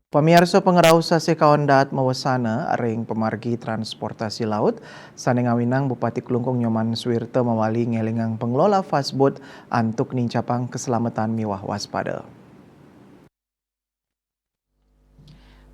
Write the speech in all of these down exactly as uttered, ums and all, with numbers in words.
Pamiarsa, pangrauh sasih kaon daat mawasana ring pamargi transportasi laut, sane ngawinang Bupati Klungkung Nyoman Suwirta mawali ngelingang pangelola fastboat antuk nincapang kaslametan miwah waspada.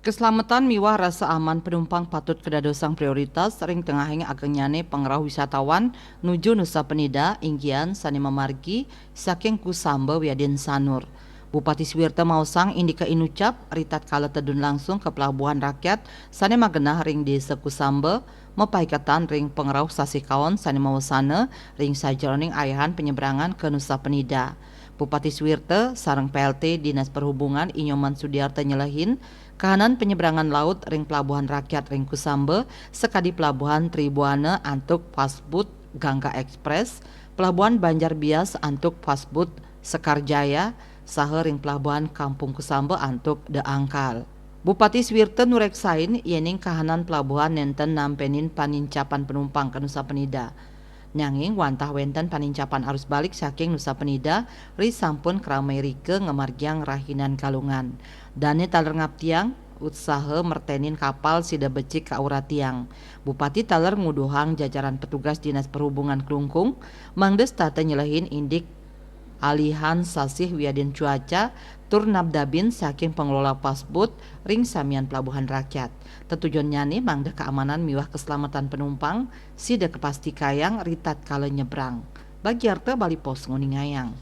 Kaslametan miwah rasa aman panumpang patut kadadosang prioritas ring tengahing agengnyane pangrauh wisatawan nuju Nusa Penida, inggihan sane mamargi saking Kusamba wiadin Sanur. Bupati Suwirta maosang indika inucap ritatkala tedun langsung ka pelabuhan rakyat sane magenah ring Desa Kusamba, mapaiketan ring pangrauh sasih kaon sane mawasana ring sajeroning ayahan panyebrangan ka Nusa Penida. Bupati Suwirta sareng P L T Dinas Perhubungan I Nyoman Sudiarta nyelehin, kahanan panyebrangan laut ring pelabuhan rakyat ring Kusamba, sakadi pelabuhan Tribuana antuk fastboat Gangga Express, pelabuhan Banjar Bias antuk fastboat Sekar Jaya, saha ring pelabuhan Kampung Kusamba antuk The Angkal. Bupati Suwirta nureksain yening kahanan pelabuhan nenten nampenin panincapan panumpang ka Nusa Penida. Nanging wantah wenten panincapan arus balik saking Nusa Penida, ri sampun krama irika ngamargiang rahinan Galungan. Dane taler ngaptiang, utsaha mertenin kapal sida becik kauratiang. Bupati taler nguduhang jajaran petugas Dinas Perhubungan Klungkung, mangda setata nyelehin indik alihan sasih wiadin cuaca, tur nabdabin saking pangelola fastboat ring samian pelabuhan rakyat. Tetujonnyane mangda kaamanan miwah kaslametan panumpang sida kapastikayang ritatkala nyebrang. Bagiarta Bali Post nguningayang.